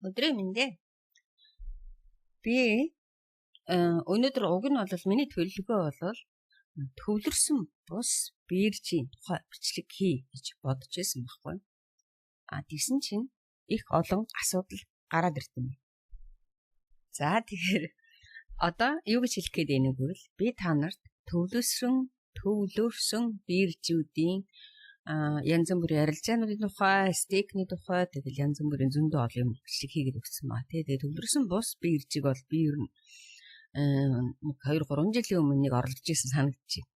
Өдрийн мэнд. Би өнөөдөр уг нь бол миний төлөвлөгөө бол төвлөрсөн бус биржийн тухай бичлэг хий гэж бодож байсан байхгүй. А тэгсэн чинь их олон асуудал гараад ирсэн юм. За, тэгэхээр одоо юу гэж хэлэх гээд байна гэвэл би та нарт төвлөрсөн биржүүдийн янз бүрийн арилжаануудын тухай, stake ний тухай, тэгэл янз бүрийн зөндөө олон юм бичлэг хийгээд өгсөн ба, тий. Тэгээд төвлөрсөн бус биржийг бол би ер нь 2 3 жилийн өмнө нэг орлож ирсэн санагдчих.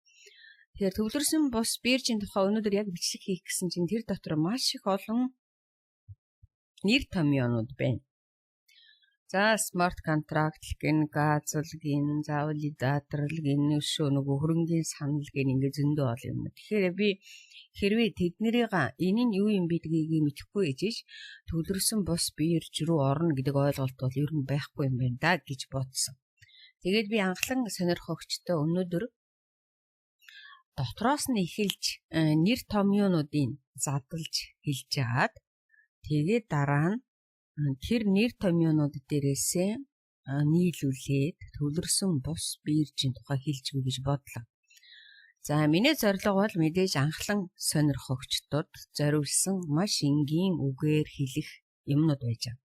Тэгэхээр төвлөрсөн бус биржийн тухай өнөөдөр яг бичлэг хийх гэсэн чинь тэр дотор маш их олон нэр томьёонууд байна. За, smart contract гэн, газл гэн, за validator гэн, өшөө нөгөө хөрөнгийн санал гэн, ингээ зөндөө олон юм. Тэгэхээр би хэрвээ тэднэрийг энэ нь юу юм бэ гэдгийг мэдэхгүй ээжиш төвлөрсөн бус бирж рүү орно гэдэг ойлголт бол ер нь байхгүй юм байна да гэж бодсон. Тэгээд би анхлан сонирхогчтой өнөөдөр дотроос нь эхэлж нэр томьёонуудыг задалж хэлж жагаад, тэгээд дараа нь тэр нэр томьёонууд дээрээсээ нийлүүлээд төвлөрсөн бус биржийн тухай хэлж өгье гэж бодлоо. За, миний зорилго бол мэдээж анхлан сонирхогчдод зориулсан маш энгийн үгээр хэлэх юмнууд байж байгаа.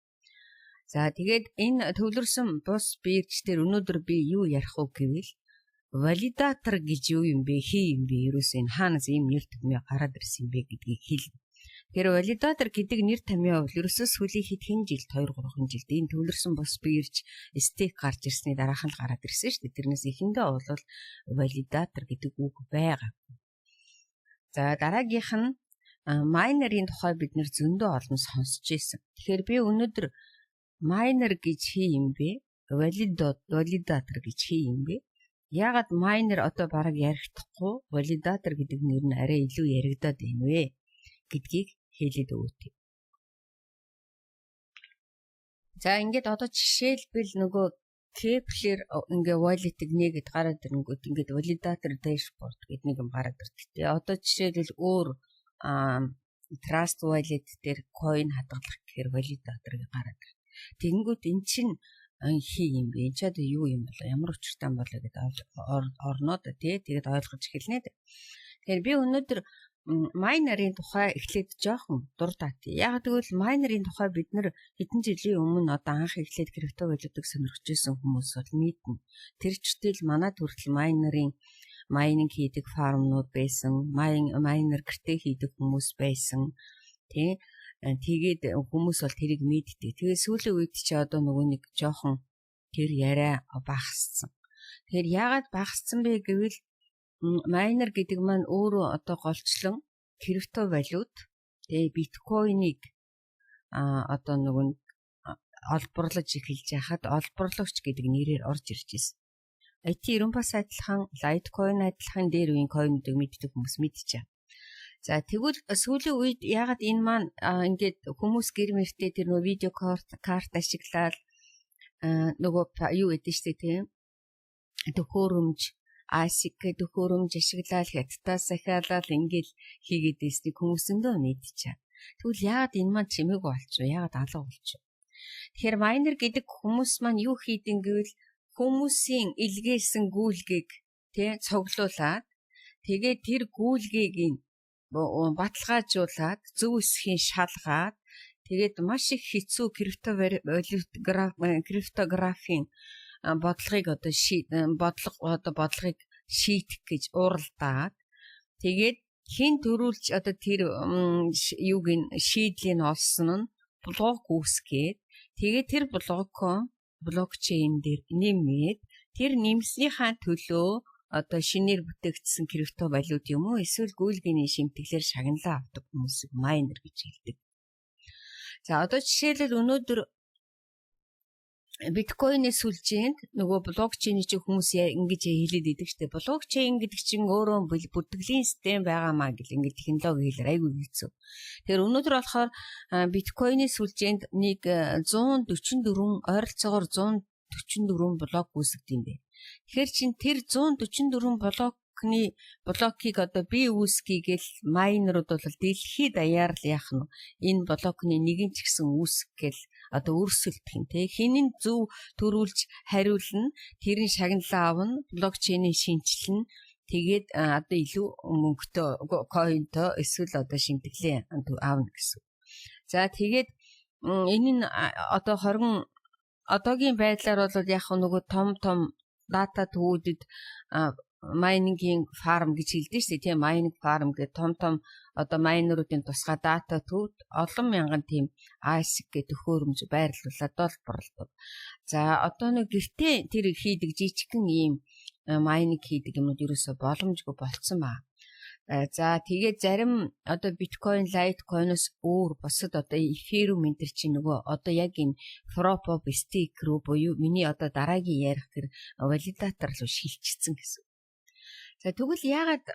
За, тэгээд энэ төвлөрсөн бус бирж дээр өнөөдөр би юу ярих вэ гэвэл validator гэж юу юм бэ, хий юм бэ, ерөөсөө энэ хаанаас ийм нэр томьёо гараад ирсэн юм бэ гэдгийг хэлнэ. Тэгэхээр validator гэдэг нэр томьёо бол ерөөсөө сүүлийн хэдхэн жилд, 2 3 жилд энэ төвлөрсөн бус бирж, stake гарч ирсний дараахан л гараад ирсэн шүү дээ. Тэрнээс эхэндээ бол validator гэдэг үг байгаа. За, дараагийнх нь miner ын тухай бид нэр зөндөө олон сонсч ирсэн. Тэгэхээр би өнөөдөр miner гэж хий юм бэ? Validator гэж хий юм бэ? Яагаад miner одоо бараг ярихдаггүй, validator гэдэг нэр нь арай илүү яригадаад байна вэ гэдгийг хэлээд өгөөт. За, ингээд одоо жишээлбэл нөгөө Keplr ингээ wallet-ыг нээгээд гараад ирэнгүүт ингээд validator dashboard гэдэг нэг юм гараад ирдэг. Тэгээ одоо жишээлбэл өөр Trust Wallet дээр coin хадгалах гэхээр validator гэж гараад ирдэг. Тэгэнгүүт эн чинь хий юм бэ? Энэ ч одоо юу юм болоо? Ямар учиртай юм болоо гэдээ орноо да, тий. Тэгээд ойлгож эхэлнэ. Тэгэхээр би өнөөдөр miner ын тухай эхлээд жоохон дурдаад. Яг тэгвэл miner ын тухай бид нэр хэдэн жилийн өмнө одоо анх эхлээд криптовалютыг сонирхож исэн хүмүүс бол мэднэ. Тэр чигтэл манай төрөл miner ын mining хийдэг farm нууд байсан, miner гэртээ хийдэг хүмүүс байсан. Тий. Тэгээд хүмүүс бол тэрийг мэддэг. Тэгээд сүүлийн үед чи одоо нөгөө нэг жоохон тэр яриа багассан. Тэгэхээр яагаад багассан бэ гэвэл miner гэдэг маань өөрөө одоо голчлон криптовалют, тэгээ биткойныг одоо нөгөө олборлож эхэлж яхад олборлогч гэдэг нэрээр орж ирж байсан. IT 90 бас адилхан, Litecoin адилхан, дээр үеийн coin уудыг мэддэг хүмүүс мэдчихэв. За, тэгвэл сүүлийн үед яагаад энэ маань ингээд хүмүүс гэр мөртөө тэр нөгөө видео карт ашиглаад, нөгөө юу гэдэг штэ, тийм, төхөөрөмж, ASIC төхөөрөмж ашиглаад, хятадаас ахиалал ингээл хийгээд байсныг хүмүүс өндөө мэдчихэв. Тэгвэл яагаад энэ маань чимээгүй болчих вэ? Яагаад алга болчих вэ? Тэгэхээр miner гэдэг хүмүүс маань юу хийдэг гэвэл хүмүүсийн илгээсэн гүйлгээг, тий, цуглуулад, тэгээд тэр гүйлгээг баталгаажуулаад, зөв эсхийн шалгаад, тэгээд маш их хэцүү криптографийн бодлогыг одоо бодлогыг шийдэх гэж уралдаад, тэгээд хэн төрүүлж одоо тэр юуг нь шийдлийг олсон нь блок үүсгээд, тэгээд тэр блок блокчейн дээр нэмээд, тэр нэмснийхаа төлөө одоо шинээр бүтээгдсэн криптовалют юм уу эсвэл гүйлгээний шимтгэлээр шагналаа авдаг хүмүүсийг miner гэж хэлдэг. За, одоо жишээлбэл өнөөдөр биткойны сүлжээнд нөгөө блокчейний чинь хүмүүс ингэж хэлээд идэг штэ. Блокчейн гэдэг чинь өөрөө бүртгэлийн систем байгаамаа гэл ингэж технологи хэлээр айгүй хэцүү. Тэгэхээр өнөөдөр болохоор биткойны сүлжээнд нэг 144, ойролцоогоор 144 блок үүсгдэг юм бэ. Тэгэхээр чин тэр 144 блокийг одоо би үүсгэе гэл miner ууд бол дэлхийд даяар л яах нь энэ блокны нэг нь ч гэсэн үүсгэх гээл одоо өрсөлдөх нь, тий, хэн нь зөв төрүүлж хариулна, тэр нь шагналаа авна, блокчейний шинэчлэн, тэгээд одоо илүү мөнгөтэй, coin той эсвэл одоо шимтгэлээ авна гэсэн. За, тэгээд энэ нь одоо 20 одоогийн байдлаар бол яг нөгөө том том дата төвүүдэд mining ийн farm гэж хэлдэг шүү дээ. Тийм, mining farm гэх том том одоо miner уудын тусгай дата төвд олон мянган тийм ASIC гэх төхөөрөмж байрлуулад олборлдог. За, одоо нэг гэртээ тэр хийдэг жижигхэн ийм mining хийдэг юмнууд ерөөсө боломжгүй болцсон ба. За, тэгээд зарим одоо биткойн, лайткойноос өөр бусад одоо эфириум энэ төр чинь нөгөө одоо яг энэ proof of stake руу буюу миний одоо дараагийн ярих тэр validator руу шилжчихсэн гэсэн. За, тэгвэл яагаад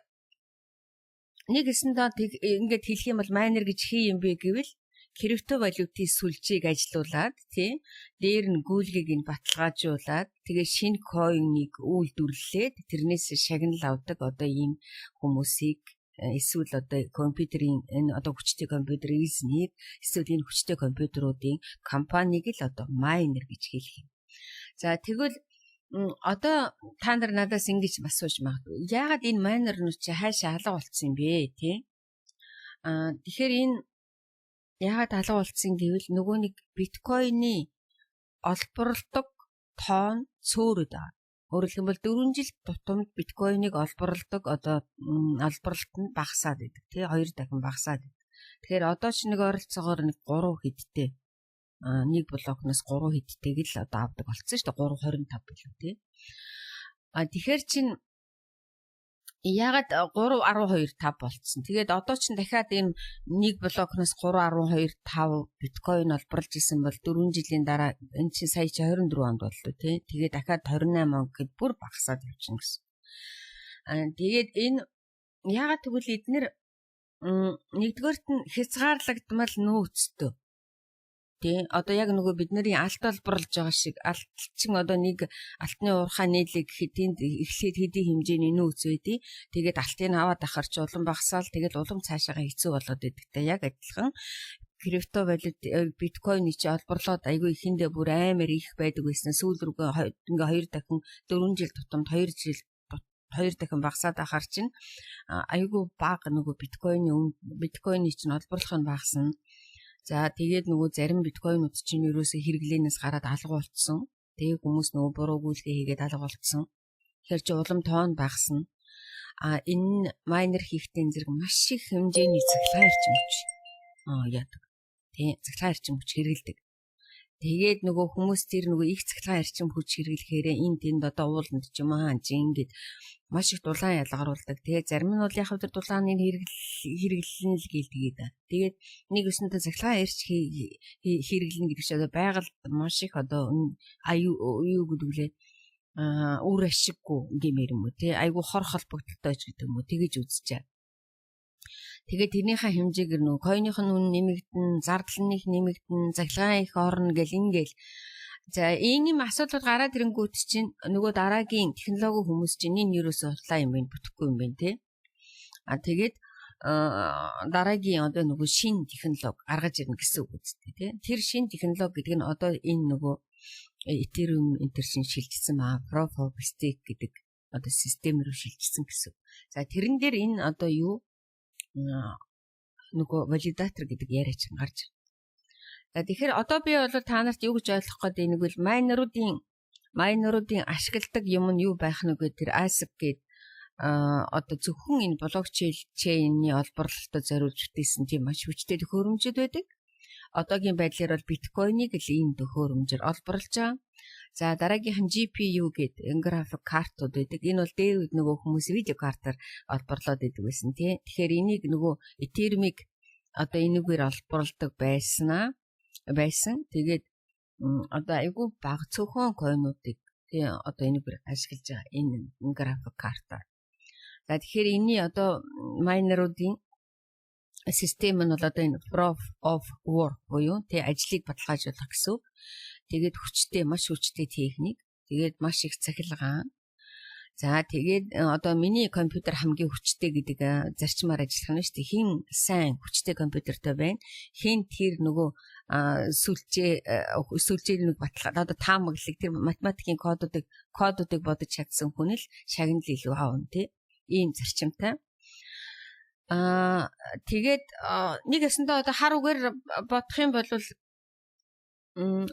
нэг гэсэндээ ингээд хэлэх юм бол miner гэж хий юм бэ гэвэл криптовалютын сүлжээг ажилуулад, тий, дээр нь гүйлгээг нь баталгаажуулаад, тэгээ шинэ coin ыг үйлдвэрлээд тэрнээс шагнал авдаг одоо ийм хүмүүсийг эсвэл одоо компьютерийн энэ одоо хүчтэй компьютер эзнийг, эсвэл энэ хүчтэй компьютеруудын компанийг л одоо miner гэж хэлэх юм. За, тэгвэл одоо та нар надаас ингэж асууж магадгүй. Яагаад энэ miner нууд чи хаашаа алга болцсон юм бэ, тий? Тэгэхээр энэ яагаад алга болцсон гэвэл нөгөө нэг биткойны олборлдог тоон цөөрөд байгаа. Өөрөөр хэлбэл, 4 жил тутамд биткойныг олборлдог одоо олборлолт нь багасаад байдаг, тий, хоёр дахин багасаад байдаг. Тэгэхээр одоо ч нэг ойролцоогоор нэг 3 хэдтэй, нэг блокноос 3 хэдтэйг л одоо авдаг болцсон шүү дээ, 3.25 билүү, тий. А тэгэхээр чин ягаад 3.12 5 болцсон. Тэгээд одоо ч дахиад энэ нэг блокноос 3.125 биткойн олборлж исэн бол 4 жилийн дараа энэ чинь сая чи 24 онд боллоо, тий. Тэгээд дахиад 28 он гэхэд бүр багасаад явчихна гэсэн. Тэгээд энэ ягаад тэгвэл эднэр нэгдүгээрт нь хязгаарлагдмал нөөцтэй. Тий. Одоо яг нөгөө бидний алт олборлож байгаа шиг алт чин одоо нэг алтны уурхай нийлэг гэхэд тэнд эхлээд хэдийн хэмжээний нөөц байдیں۔ Тэгээд алтыг аваад ахаар чи улам багасаал, тэгээд улам цаашаага хэцүү болоод идэгтэй. Яг адилхан криптовалют биткойн чи олборлоод айгүй ихэндээ бүр амар их байдаг байсан. Сүүл рүүгээ ингээ хоёр дахин 4 жил тутамд 2 жил хоёр дахин багасаад ахаар чинь айгүй бага нөгөө биткойны чинь олборлох нь багасна. За, тэгээд нөгөө зарим биткойнууд чинь ерөөсөө хэрэглээнээс гараад алга болцсон. Тэгээ хүмүүс нөгөө буруу гүйлгээ хийгээд алга болцсон. Тэгэхээр чи улам тоон багасна. А энэ miner хийхдээ зэрэг маш их хэмжээний цахилгаан эрчим хүч яадаг. Тий, цахилгаан эрчим хүч хэрэглэдэг. Тэгээд нөгөө хүмүүс тэр нөгөө их цахилгаан эрчим хүч хэрэглэхээрээ энэ тэнд одоо ууланд ч юм аа чи ингээд маш их дулаан ялгаруулдаг. Тэгээд зарим нь бол яг тэр дулааны хэрэглэн л гэлдэг. Тэгээд нэг өсөнтө цахилгаан эрч хэрэглэнэ гэдэг чинь одоо байгальд маш их одоо аюу юу гэдэг лээ, үр ашиггүй гэмээр юм уу, тий, айгу хор холбогдолтой ч гэдэг юм уу, тэгэж үзчихэ. Тэгээд тэрнийхээ хэмжээгээр нөө coin ых нь үн нэмэгдэн, зардал нь их нэмэгдэн, цахилгаан их орно гэл ингээл. За, ийм юм асуудлууд гараад ирэнгүүт чинь нөгөө дараагийн технологи хүмүүс чинь энэ ерөөсөө худлаа юм байна, бүтэхгүй юм байна, тий. А тэгээд дараагийн одоо нөгөө шин технологи гаргаж ирнэ гэсэн үг үстэй, тий. Тэр шин технологи гэдэг нь одоо энэ нөгөө Ethereum энэ төр шин шилжсэн ба Proof of Stake гэдэг одоо систем рүү шилжсэн гэсэн. За, тэрэн дээр энэ одоо юу нөгөө validator гэдэг яриа чинь гарч байна. За, тэгэхээр одоо би бол та нарт юу гэж ойлгох гээд байна гэвэл miner уудын ашигладаг юм нь юу байх нь вэ? Тэр ASIC гээд одоо зөвхөн энэ блокчейний олборлолтод зориулж бүтээсэн тийм маш хүчтэй төхөөрөмжүүд байдаг. Одоогийн байдлаар бол биткойныг л ийм төхөөрөмжөөр олборлож байгаа. За, дараагийнх нь GPU гэдэг график картууд байдаг. Энэ бол дээр үед нөгөө хүмүүс видео картаар олборлоод байдаг байсан, тий. Тэгэхээр энийг нөгөө Ethereum-ыг одоо энэгээр олборлдог байсан. Тэгээд одоо айгүй бага цөөхөн coin уудыг, тий, одоо энэгээр ашиглаж байгаа энэ график картаар. За, тэгэхээр энэний одоо miner уудын систем нь бол одоо энэ proof of work буюу, тий, ажлыг баталгаажуулах гэсэн үг. Тэгээд хүчтэй, маш хүчтэй техник. Тэгээд маш их цахилгаан. За, тэгээд одоо миний компьютер хамгийн хүчтэй гэдэг зарчмаар ажиллах нь шүү дээ. Хэн сайн хүчтэй компьютертэй байна? Хэн тэр нөгөө сүлжээг нэг баталгаа, одоо таамаглалыг, тэр математикийн кодуудыг бодож чадсан хүн л шагнал илүү авна, тий. Ийм зарчимтай. Тэгээд нэг ёсондоо одоо хар үгээр бодох юм бол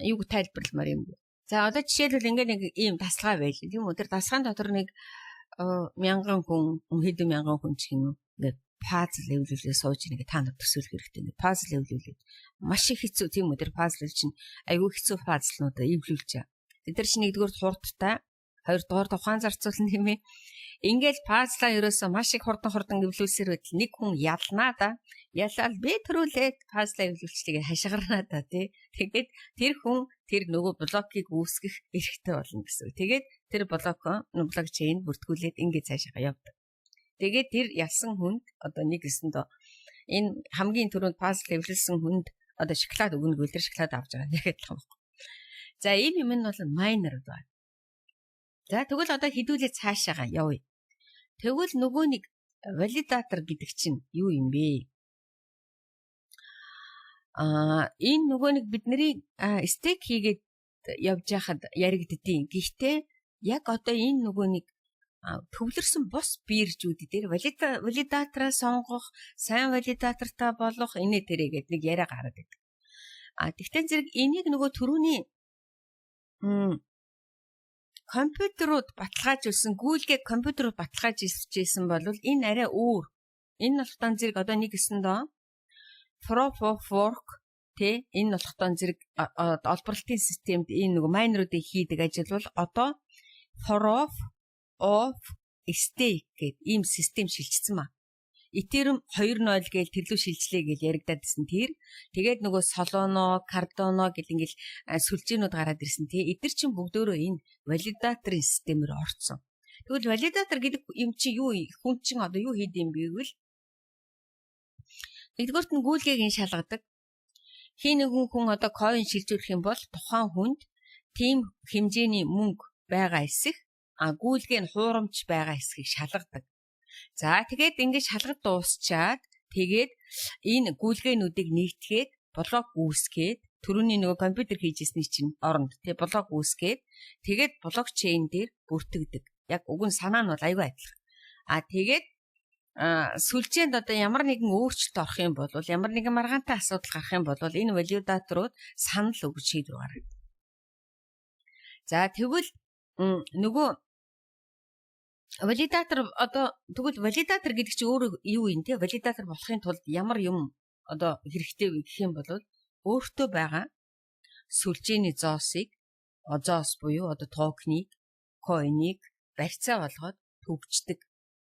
юуг тайлбарламаар юм бэ? За, одоо жишээлбэл ингээд нэг ийм дасгалгаа байл. Тийм үү? Тэр дасгалгаан дотор нэг мянган хүн, хэдэн мянган хүн ч юм ингээд пазл эвлүүлээ сууж, нэг та нар төсөөлөх хэрэгтэй. Ингээд пазл эвлүүлээд маш их хэцүү, тийм үү? Тэр пазл чинь айгүй хэцүү пазлнуудаа эвлүүлж. Тэд нар чинь нэгдүгээр хурдтай, хоёрдугаар ухаан зарцуулна, тийм ээ. Ингээл пазлаа ерөөсөө маш их хурдан хурдан эвлүүлсээр байтал нэг хүн ялнаа да. Ялаад би төрүүлээд пазлаа эвлүүлчихлээ хашгирнаа да, тий. Тэгээд тэр хүн тэр нөгөө блокийг үүсгэх эрхтэй болно гэсэн. Тэгээд тэр блокчейн бүртгүүлээд ингээд цаашаа явдаг. Тэгээд тэр ялсан хүнд одоо нэг өсөндөө энэ хамгийн түрүүнд пазл эвлүүлсэн хүнд одоо шоколад өгнө гэвэл тэр шоколад авч байгаа. Яг адилхан байхгүй. За, ийм юм нь бол miner байна. За, тэгвэл одоо хэдүүлээ цаашаага явъя. Тэгвэл нөгөө нэг validator гэдэг чинь юу юм бэ? Энэ нөгөө нэг бидний stake хийгээд явж байхад яригддийн. Гэхдээ яг одоо энэ нөгөө нэг төвлөрсөн бус биржүүд дээр validator аа сонгох, сайн validator тай болох инээ тэрэ гээд нэг яриа гараад байдаг. Тэгтээ зэрэг энийг нөгөө түрүүний компьютерууд баталгаажуулсан гүйлгээ, компьютерууд баталгаажуулсан бол энэ арай өөр. Энэ болохтон зэрэг одоо нэг гэсэндөө proof of work, тэ, энэ болохтон зэрэг олборлолтын системд энэ нөгөө miner уудыг хийдэг ажил бол одоо proof of stake гэдэг ийм систем шилжчихсэн ба. Ethereum 2.0 гээл тэрлүү шилжлээ гэж яригадаад ирсэн тэр. Тэгээд нөгөө Solana, Cardano гэл ингээл сүлжээнүүд гараад ирсэн, тий. Эдгээр чинь бүгдөөрөө энэ validator ын системээр орцсон. Тэгвэл validator гэдэг юм чи юу, хүн чинь одоо юу хийд юм бэ гэвэл нэгдүгээрт нь гүйлгээг нь шалгадаг. Хин нэгэн хүн одоо coin шилжүүлэх юм бол тухайн хүнд тийм хэмжээний мөнгө байгаа эсэх, гүйлгээ нь хуурамч байгаа эсхийг шалгадаг. За, тэгээд ингээд шалгад дуусчаад тэгээд энэ гүйлгээнүүдийг нийтгээд блок үүсгээд, түрүүний нөгөө компьютер хийжсэний чинь оронд тий блок үүсгээд, тэгээд блокчейн дээр бүртгэдэг. Яг уг нь санаа нь бол айгүй адилхан. Тэгээд сүлжээнд одоо ямар нэгэн өөрчлөлт орох юм бол, ямар нэгэн маргаантай асуудал гарах юм бол энэ validator ууд санал өгч шийдвэр гаргадаг. За, тэгвэл нөгөө validator, одоо тэгвэл validator гэдэг чинь өөрөө юу юм те, validator болохын тулд ямар юм одоо хэрэгтэй вэ гэх юм бол өөртөө байгаа сүлжээний зоосыг, зоос буюу одоо токеныг, coin ыг барьцаа болгоод төгждөг.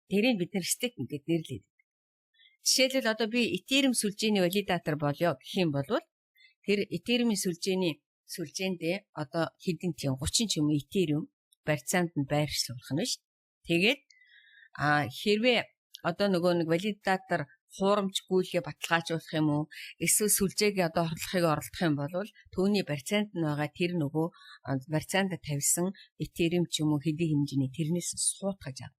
Тэрийг бид нэр staking гэж нэрлэдэг. Жишээлбэл, одоо би Ethereum сүлжээний validator болёо гэх юм бол тэр Ethereum-ийн сүлжээний сүлжээндээ одоо хэдэн тийм 30 ч юм Ethereum барьцаанд нь байршлуулах нь шүү дээ. Тэгээд хэрвээ одоо нөгөө нэг validator хуурамч гүйлгээ баталгаажуулах юм уу, эсвэл сүлжээгээ одоо хорлохыг оролдох юм бол түүний барьцаанд нь байгаа тэр нөгөө барьцаанд тавьсан Ethereum ч юм уу хэдий хэмжээний тэрнээс суутгаж авдаг.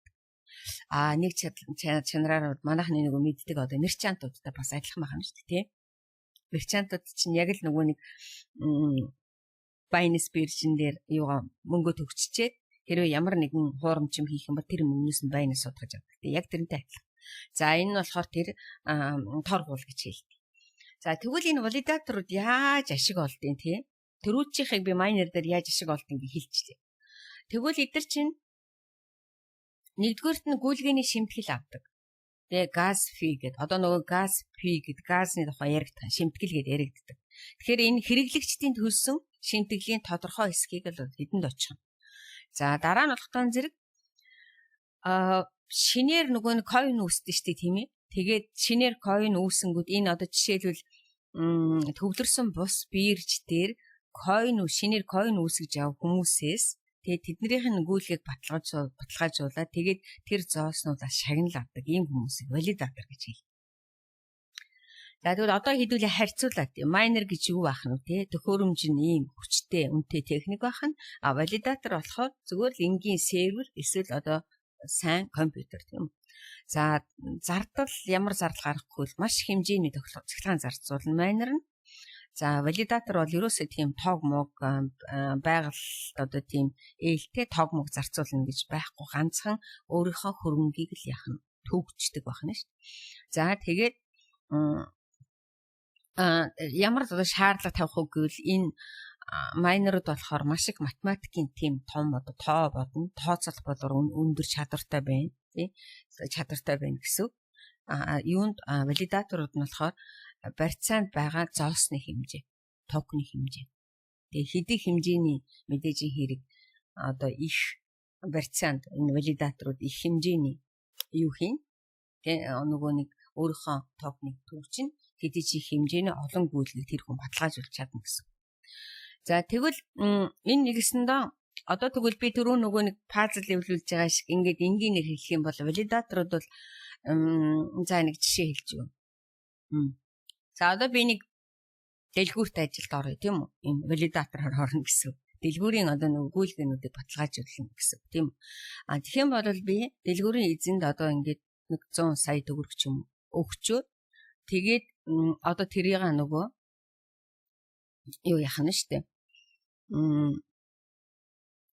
Нэг чанараар манайхны нөгөө мэддэг одоо merchant уудтай бас адилхан байна шүү дээ, тий. Merchant ууд чинь яг л нөгөө нэг Binance биржин дээр юугаа мөнгө төгччээд хэрвээ ямар нэгэн хуурамч юм хийх юм бол тэр мөнгнөөс нь Binance судгаж авдаг. Тэг яг тэрнтэй адилхан. За, энэ нь болохоор тэр тор хуул гэж хэлдэг. За, тэгвэл энэ validator ууд яаж ашиг олдیں тий? Төрүүчийнхийг би miner дээр яаж ашиг олдیں гэж хэлчихлээ. Тэгвэл эдгээр чинь нэгдүгээрт нь гүйлгээний шимтгэл авдаг. Тэгээ gas fee гэдэг, одоо нөгөө gas fee гэдэг газны тухай яригдах шимтгэл гэдээ яригддаг. Тэгэхээр энэ хэрэглэгчдийн төлсөн шимтгэлийн тодорхой хэсгийг л хэдэнд очих. За, дараа нь болохтон зэрэг шинээр нөгөө нэг coin үүсдэг шүү дээ, тийм ээ. Тэгээд шинээр coin үүсэнгүүд энэ одоо жишээлбэл төвлөрсөн бус бирж дээр coin, шинээр coin үүсгэж авах хүмүүсээс тэгээд тэднийх нь гүйлгээг баталгаажуулаад тэгээд тэр зооснуудаас шагнал авдаг ийм хүмүүсийг validator гэж хэлдэг. За, тэгвэл одоо хэдүүлээ харьцуулаад miner гэж юу байх нь те, төхөөрөмж нь ийм хүчтэй, үнэтэй техник байх нь, а validator болохоор зүгээр л энгийн сервер эсвэл одоо сайн компьютер, тийм үү. За, зардал, ямар зардал гаргахгүй бол маш хэмжээний цахилгаан зарцуулна miner нь. За, validator бол ерөөсөө тийм тог мог байгаль одоо тийм ээлтэй тог мог зарцуулна гэж байхгүй, ганцхан өөрийнхөө хөрөнгийг л яах нь төгждөг байна шүү дээ. За, тэгээд ямар одоо шаардлага тавих уу гэвэл энэ miner ууд болохоор маш их математикийн тийм том одоо тоо бодно, тооцоолох болоор өндөр чадвартай байна, тий, чадвартай байна гэсэн үг. А юунд, validator ууд нь болохоор барьцаанд байгаа зоосны хэмжээ, токны хэмжээ. Тэгээ хэдий хэмжээний мэдээж хэрэг одоо их барьцаанд энэ validator ууд их хэмжээний юу хийн? Тэ, нөгөө нэг өөрийнхөө токныг төвчин хэдий чи хэмжээний олон гүйлгийг тэр хүн баталгаажуулж чадна гэсэн. За, тэгвэл энэ нэгэсэндээ одоо тэгвэл би түрүү нөгөө нэг пазл эвлүүлж байгаа шиг ингээд энгийнээр хэлэх юм бол validator ууд бол, за, нэг жишээ хэлж өгье. За, одоо би нэг дэлгүүрт ажилд орё, тийм үү? Энэ validator оор орно гэсэн. Дэлгүүрийн одоо нөгөө гүйлгээнүүдийг баталгаажуулна гэсэн, тийм үү? А тэгэх юм бол би дэлгүүрийн эзэнд одоо ингээд нэг 100 сая төгрөг ч юм өгчөөд, тэгээд одоо тэрийг нөгөө юу яах нь штэ.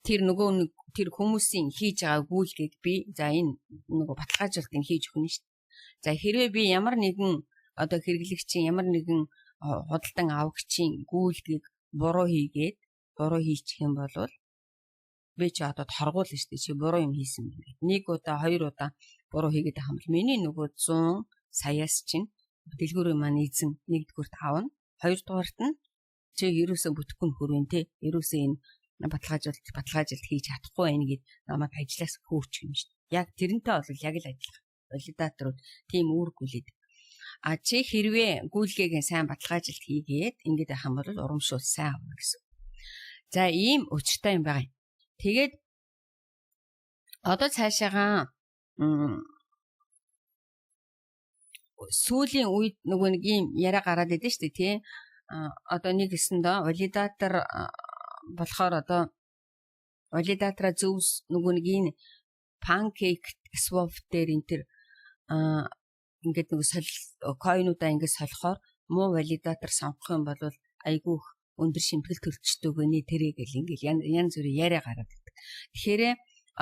Тэр нөгөө нэг тэр хүмүүсийн хийж байгаа гүйлгээг би, за, энэ нөгөө баталгаажуулалтыг хийж өгнө штэ. За, хэрвээ би ямар нэгэн одоо хэрэглэгчийн, ямар нэгэн худалдан авагчийн гүйлгээг буруу хийгээд, буруу хийчих юм бол би чи одоо торгуулна шүү дээ. Чи буруу юм хийсэн юм гээд. Нэг удаа, хоёр удаа буруу хийгээд байгаа юм бол миний нөгөө 100 саяас чинь дэлгүүрийн маань эзэн нэгдүгüрт авна. Хоёрдугаарт нь чи ерөөсөө бүтэхгүй нь хөрвөн те. Ерөөсөө энэ баталгаажуулалт хийж чадахгүй байх гэд намайг ажлаас хөөчих юм шүү дээ. Яг тэрнтэй бол яг л адилхан. Validator ууд тийм үүрэг хүлээдэг. А чи хэрвээ гүйлгээг сайн баталгаажуулалт хийгээд ингэж байх юм бол урамшуул сайн авна гэсэн. За, ийм учиртай юм байгаа юм. Тэгээд одоо цаашаагаа сүүлийн үед нөгөө нэг ийм яриа гараад идэв шүү дээ, тий. Одоо нэг гэсэндээ validator болохоор одоо validator аа зөв нөгөө нэг энэ pancake swap дээр энэ төр ингээд нөгөө соль coin уудаа ингээд солихоор муу validator сонгох юм бол айгүй өндөр шимтгэл төлчдөг гэнэ тэрэ гэл ингээл янз бүрийн яриа гараад ирдэг. Тэгэхээр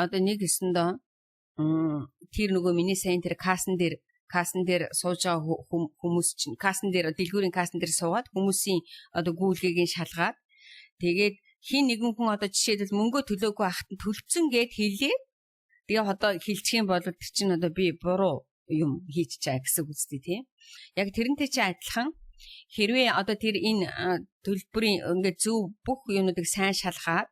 одоо нэг гэсэндээ тэр нөгөө миний сайн тэр кассан дээр сууж байгаа хүмүүс чинь кассан дээр, дэлгүүрийн кассан дээр суугаад хүмүүсийн одоо гүйлгээг нь шалгаад, тэгээд хин нэгэн хүн одоо жишээлбэл мөнгөө төлөөгүй байхад нь төлцөн гэд хэлээ. Тэгээ одоо хэлчих юм бол тэр чинь одоо би буруу юм хийж чаа гэсэн үг үстэй, тийм. Яг тэрнтэй чи адилхан хэрвээ одоо тэр энэ төлбөрийн ингээд зөв бүх юмнуудыг сайн шалгаад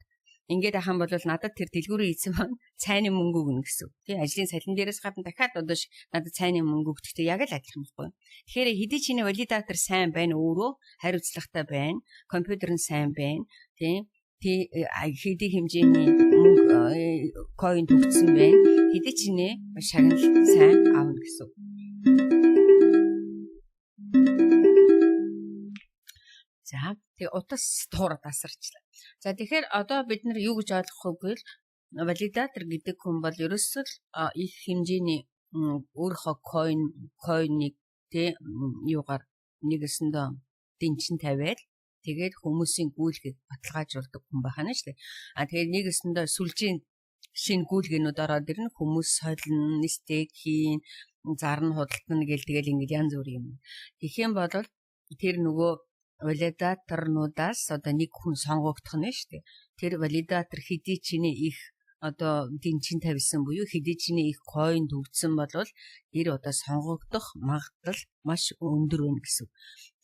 ингээд ахын бол надад тэр дэлгүүрийн эзэн маань цайны мөнгө өгнө гэсэн үг. Тий, ажлын цалин дээрээс гадна дахиад одоо надад цайны мөнгө өгдөгтэй яг л адилхан байхгүй. Тэгэхээр хэдий чиний validator сайн байна, өөрөө хариуцлагатай байна, компьютер нь сайн байна, тий, тий, хэдий хэмжээний мөнгө coin төгссөн байна. Хэдий чинээ шагнал сайн авна гэсэн үг. За, тэгээ утас дуураад асарчлаа. За, тэгэхээр одоо бид нар юу гэж ойлгох вэ гэвэл validator гэдэг хүн бол ерөөсөө л их хэмжээний өөрийнхөө coin-ыг, тэ, юугаар нэгэсэндээ дэнчин тавиал тэгээд хүмүүсийн гүйлгээг баталгаажуулдаг хүн байх нь шүү дээ. А тэгээд нэгэсэндээ сүлжээнд шинэ гүйлгээнүүд ороод ирнэ, хүмүүс солино, stake хийн, зарна, худалдана гэл тэгэл ингэж янз бүр юм. Тэгэх юм бол тэр нөгөө validator нуудаас одоо нэг хүн сонгогдох нь шүү дээ. Тэр validator хэдий чиний их одоо дэнчин тавьсан буюу хэдий чиний их coin төгдсөн бол тэр одоо сонгогдох магадлал маш өндөр байна гэсэн.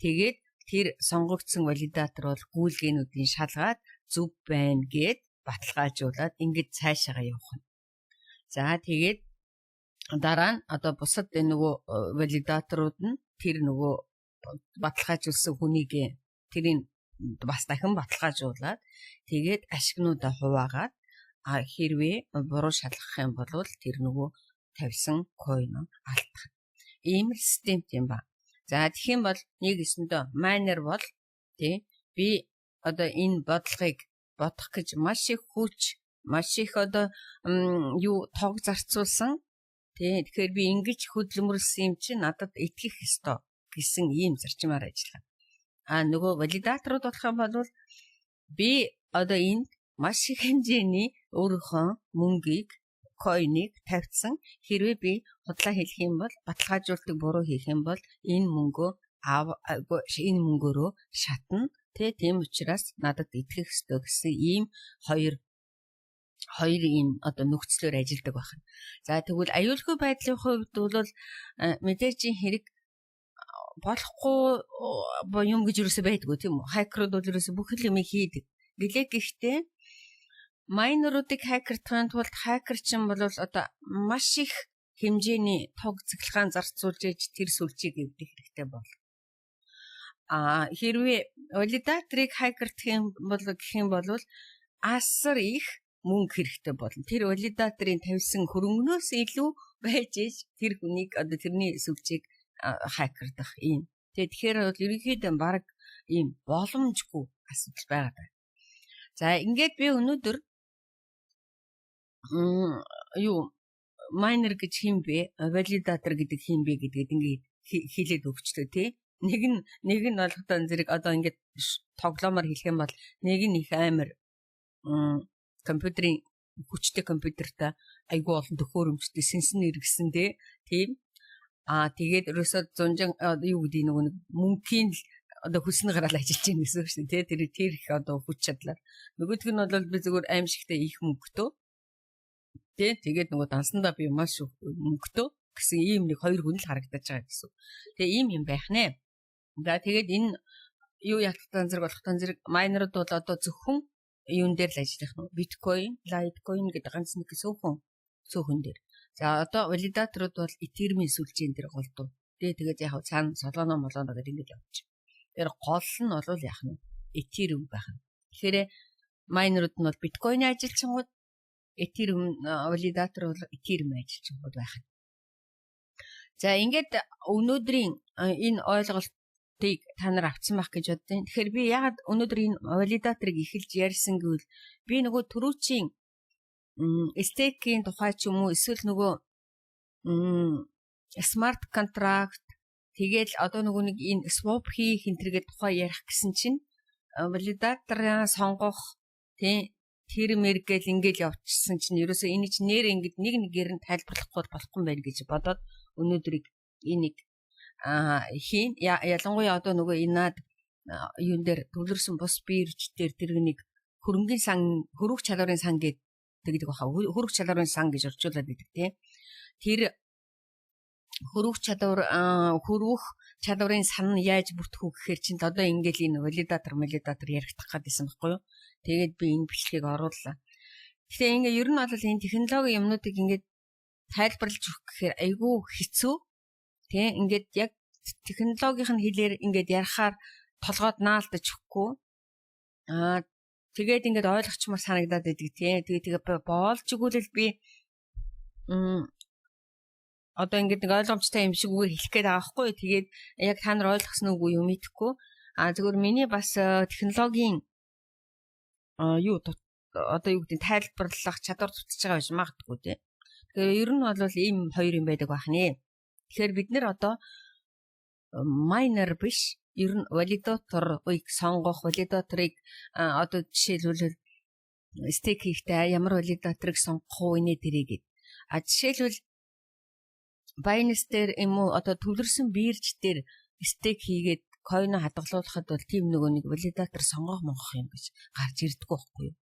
Тэгээд тэр сонгогдсон validator бол гүйлгээнүүдийн шалгаад зөв байна гэд баталгаажуулаад ингэж цаашаага явах нь. За, тэгээд дараа нь одоо бусад энэ нөгөө validator ууд нь тэр нөгөө баталгаажуулсан хүнийг тэрийг бас дахин баталгаажуулаад, тэгээд ашигнуудаа хуваагаад, а хэрвээ буруу шалгах юм бол тэр нөгөө тавьсан coin алдах. Ийм л системт юм ба. За, тэгэх юм бол нэг өсөндөө miner бол, тий, би одоо энэ бодлогыг бодох гэж маш их хүч, маш их одоо юу тог зарцуулсан. Тий, тэгэхээр би ингэж хөдөлмөрлсөн юм чинь надад итгэх ёстой гэсэн ийм зарчмаар ажиллана. А нөгөө validator ууд болох юм бол би одоо энд маш их хэмжээний өөрийнхөө мөнгийг, coin ыг тавьчихсан. Хэрвээ би худлаа хэлэх юм бол, баталгаажуулалтыг буруу хийх юм бол энэ мөнгөө энэ мөнгөөрөө шатна. Тэ, тийм учраас надад итгэх ёстой гэсэн ийм хоёр хоёр ийм одоо нөхцлөөр ажилладаг байна. За, тэгвэл аюулгүй байдлын хувьд бол мэдээж хэрэг болохгүй юм гэж юусоо байдгүй, тийм үү? Хакерууд бол ерөөсө бүх юм хийдэг. Гэлээ гэхдээ miner уудыг хакердахын тулд хакер чинь бол одоо маш их хэмжээний тог цахилгаан зарцуулж ээж тэр сүлжээг эвдэх хэрэгтэй бол. А хэрвээ validator ыг хакердах юм бол гэх юм бол асар их мөнгө хэрэгтэй болно. Тэр validator ын тавьсан хөрөнгнөөс илүү байж ээж тэр хүнийг одоо тэрний сүлжээг хакердах юм. Тэгээ тэгэхээр бол ерөнхийдөө баг ийм боломжгүй асуудал байгаа даа. За, ингээд би өнөөдөр юу miner гэж хэн бэ? Validator гэдэг хэн бэ гэдгээд ингээд хэлээд өгчлөө, тий. Нэг нь болготой зэрэг одоо ингээд тоглоомоор хэлэх юм бол нэг нь их амар компьютерийн хүчтэй, компьютертэй, айгүй олон төхөөрөмжтэй, сэнсэн эргэсэн, тий. Тийм. Аа, тэгээд ерөөсөө зунжин юу гэдэг, нөгөө нэг мөнхийн л одоо хүснэ гараал ажиллаж байна гэсэн үг шүү дээ, тий. Тэр их одоо хүч чадлаар. Нөгөөх нь бол би зүгээр аимшигтай их мөнгөтэй. Тий. Тэгээд нөгөө дансандаа би маш мөнгөтэй гэсэн ийм нэг хоёр хүн л харагдаж байгаа гэсэн. Тэгээ ийм юм байх нэ. За, тэгээд энэ юу ялтан зэрэг болохтон зэрэг miner ууд бол одоо зөвхөн юун дээр л ажиллах нь биткойн, лайткойн гэдэг ганц нэг цөөхөн цөөхөн дээр. За, одоо validator ууд бол Ethereum-ийн сүлжээн дээр голдуу. Тэгээд яг цаана Solana молоно гэдэг ингэж явчих. Тэр гол нь бол яах нь Ethereum байх нь. Тэгэхээр miner ууд нь бол биткойн ажилчингууд, Ethereum validator бол Ethereum ажилчингууд байх нь. За, ингээд өнөөдрийн энэ ойлголтыг та нар авсан байх гэж боддیں۔ Тэгэхээр би яагаад өнөөдөр энэ validator ыг эхэлж ярьсан гэвэл би нөгөө түрүүчийн stake ийн тухай ч юм уу, эсвэл нөгөө smart contract, тэгэл одоо нөгөө нэг энэ swap хийх энтергээ тухай ярих гэсэн чинь validator аа сонгох, тий, тэр мэр гэл ингээл явчихсан чинь ерөөсөө энэ чинь нэр ингэж нэг нэгээр нь тайлбарлахгүй болохгүй юм байна гэж бодоод өнөөдрийг энийг хийн. Ялангуяа одоо нөгөө энэ над юун дээр төвлөрсөн бус бирж дээр тэр нэг хөрөнгийн сан, хөрвөх чадварын сан гэдэг тэгдэг баха, хөрвөх чадварын сан гэж орчуулад байдаг, тий. Тэр хөрвөх чадварын сан нь яаж бүртгэх үү гэхээр чинь одоо ингээл энэ validator яригдах гэдсэн байхгүй юу. Тэгээд би энэ бичлэгийг орууллаа. Тэгэхээр ингээ ер нь бол энэ технологи юмнуудыг ингээд тайлбарлаж өгөх гэхээр айгүй хэцүү. Тэ, ингээд яг технологийн хэлээр ингээд ярихаар толгойд наалдаж өгөхгүй. Аа, тэгээд ингээд ойлгочмоор санагдаад байдаг, тий. Тэгээ тэгээ боолж өгвөл би одоо ингээд нэг ойлгомжтой юм шиг үгээр хэлэх гээд байгаа байхгүй. Тэгээд яг та нар ойлгосон үгүй юу мэдэхгүй. А зөвхөн миний бас технологийн юу одоо юу гэдэг тайлбарлах чадвар дутаж байгаа биш магадгүй, тий. Тэгэхээр ер нь бол ийм хоёр юм байдаг байх нэ. Тэгэхээр бид нэр одоо miner биш, ер нь validator ыг сонгох, validator ыг одоо жишээлбэл stake хийхдээ ямар validator ыг сонгох уу инээ тэрийг. А жишээлбэл Binance дээр юм уу, одоо төвлөрсөн бирж дээр stake хийгээд coin оо хадгалуулахад бол тийм нөгөө нэг validator сонгох монгох юм гэж гарч ирдэггүй байхгүй юу?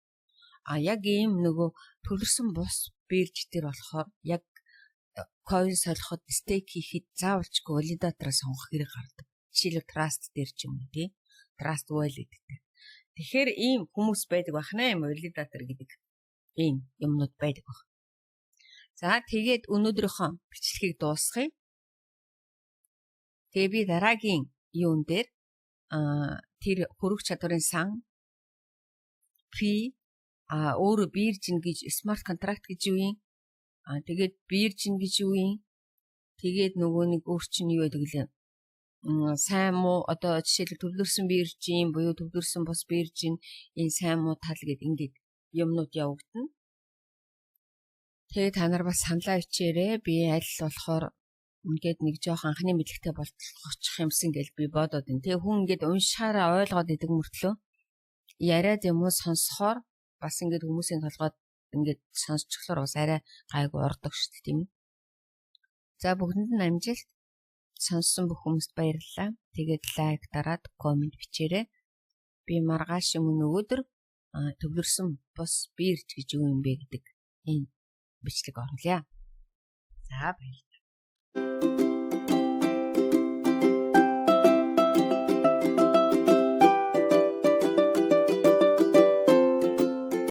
А яг ийм нөгөө төвлөрсөн бус бирж дээр болохоор яг coin солиход, stake хийхэд заавалчгүй validator аа сонгох хэрэг гардаг. Жишээлбэл Trust дээр ч юм уу, тий. Trust Wallet гэдэг. Тэгэхээр ийм хүмүүс байдаг байх нэ, юм validator гэдэг ийм юмнууд байдаг баг. За, тэгээд өнөөдрийнхөө бичлэгийг дуусгая. Тэгээ би дараагийн юун дээр тэр хөрвөх чадварын сан P өөрөө биржин гэж, smart contract гэж юу юм? А тэгээд биржин гэж юу юм? Тэгээд нөгөө нэг өөр чинь юу байдаг лээ? Сайн муу одоо жишээлбэл төвлөрсөн биржийн буюу төвлөрсөн бус биржийн энэ сайн муу тал гэд ингээд юмнууд явагдана. Тэгээ та нар бас саналаа бичээрэй. Би аль болохоор ингээд нэг жоох анхны мэдлэгтэй болтолгочих юмсан гэж би бодоод байна. Тэгээ хүн ингээд уншихаараа ойлгоод идэг мөртлөө яриад юм уу сонсохоор бас ингээд хүмүүсийн толгойд ингээд сонсчихлоор бас арай гайгүй ордог шүү дээ, тийм ээ. За, бүгдэнд нь амжилт. Сонссон бүх хүмүүст баярлалаа. Тэгээд like дараад comment бичээрэй. Би маргааш юм өнөөдөр төвлөрсөн бус бирж гэж юу юм бэ гэдэг энэ бичлэг оруулъя. За, баярлалаа.